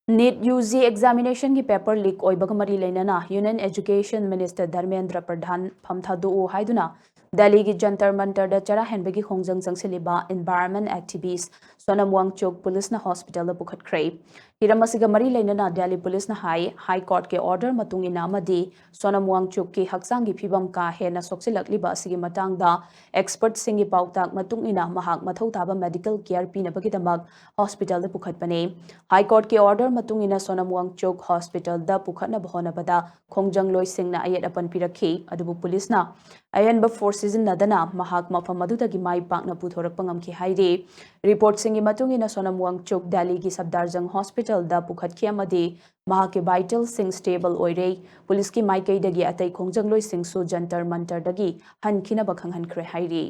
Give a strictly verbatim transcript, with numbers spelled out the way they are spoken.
NEET UG examination ꯒꯤ paper leak ꯑꯣꯏꯕꯒ ꯃꯔꯤ ꯂꯩꯅꯅ Union Education Minister ꯙꯔꯃꯦꯟꯗ꯭ꯔ ꯄ꯭ꯔꯙꯥꯟ ꯐꯝ ꯊꯥꯗꯣꯛꯎ ꯍꯥꯏꯗꯨꯅ ꯗꯦꯜꯂꯤꯒꯤ ꯖꯟꯇꯔ ꯃꯟꯇꯔꯗ ꯆꯔꯥ ꯍꯦꯟꯕꯒꯤ ꯈꯣꯡꯖꯪ ꯆꯪꯁꯤꯜꯂꯤꯕ environment activist ꯁꯣꯅꯝ ꯋꯥꯡꯆꯨꯛ ꯄꯨꯂꯤꯁꯅ ꯍꯣꯁꯄꯤꯇꯥꯜꯗ ꯄꯨꯈꯠꯈ꯭ꯔꯦ꯫ ꯍꯤꯔꯝ ꯑꯁꯤꯒ ꯃꯔꯤ ꯂꯩꯅꯅ ꯗꯦꯜꯂꯤ ꯄꯨꯂꯤꯁꯅ ꯍꯥꯏ, ꯍꯥꯏ ꯀꯣꯔꯠꯀꯤ order ꯃꯇꯨꯡ ꯏꯟꯅ ꯑꯃꯗꯤ ꯁꯣꯅꯝ ꯋꯥꯡꯆꯨꯛꯀꯤ ꯍꯛꯆꯥꯡꯒꯤ ꯐꯤꯕꯝ ꯀꯥ ꯍꯦꯟꯅ ꯁꯣꯛꯆꯤꯜꯂꯛꯂꯤꯕ ꯑꯁꯤꯒꯤ ꯃꯇꯥꯡꯗ expertꯁꯤꯡꯒꯤ ꯄꯥꯎꯇꯥꯛ ꯃꯇꯨꯡ ꯏꯟꯅ ꯃꯍꯥꯛ ꯃꯊꯧ ꯇꯥꯕ medical care ꯄꯤꯅꯕꯒꯤꯗꯃꯛ ꯍꯣꯁꯄꯤꯇꯥꯜꯗ ꯄꯨꯈꯠꯄꯅꯤ꯫ ꯍꯥꯏ ꯀꯣꯔꯠꯀꯤ order ꯃꯇꯨꯡ ꯏꯟꯅ ꯁꯣꯅꯝ ꯋꯥꯡꯆꯨꯛ ꯍꯣꯁꯄꯤꯇꯥꯜꯗ ꯄꯨꯈꯠꯅꯕ ꯍꯣꯠꯅꯕꯗ ꯈꯣꯡꯖꯪꯂꯣꯏꯁꯤꯡꯅ ꯑꯌꯦꯠ ꯑꯄꯟ ꯄꯤꯔꯛꯈꯤ, ꯑꯗꯨꯕꯨ ꯄꯨꯂꯤꯁꯅ ꯑꯍꯦꯟꯕ force ꯁꯤꯖꯤꯟꯅꯗꯅ ꯃꯍꯥꯛ ꯃꯐꯝ ꯑꯗꯨꯗꯒꯤ ꯃꯥꯏ ꯄꯥꯛꯅ ꯄꯨꯊꯣꯔꯛꯄ ꯉꯝꯈꯤ ꯍꯥꯏꯔꯤ꯫ Reportꯁꯤꯡꯒꯤ ꯃꯇꯨꯡ ꯏꯟꯅ ꯁꯣꯅꯝ ꯋꯥꯡꯆꯨꯛ ꯗꯦꯜꯂꯤꯒꯤ ꯁꯐꯗꯔꯖꯪ ꯍꯣꯁꯄꯤꯇꯥꯜꯗ ꯄꯨꯈꯠꯈꯤ ꯑꯃꯗꯤ ꯃꯍꯥꯛꯀꯤ vitalꯁꯤꯡ stable ꯑꯣꯏꯔꯦ꯫ ꯄꯨꯂꯤꯁꯀꯤ ꯃꯥꯏꯀꯩꯗꯒꯤ ꯑꯇꯩ ꯈꯣꯡꯖꯪꯂꯣꯏꯁꯤꯡꯁꯨ ꯖꯟꯇꯔ ꯃꯟꯇꯔꯗꯒꯤ ꯍꯟꯈꯤꯅꯕ ꯈꯪꯍꯟꯈ꯭ꯔꯦ ꯍꯥꯏꯔꯤ꯫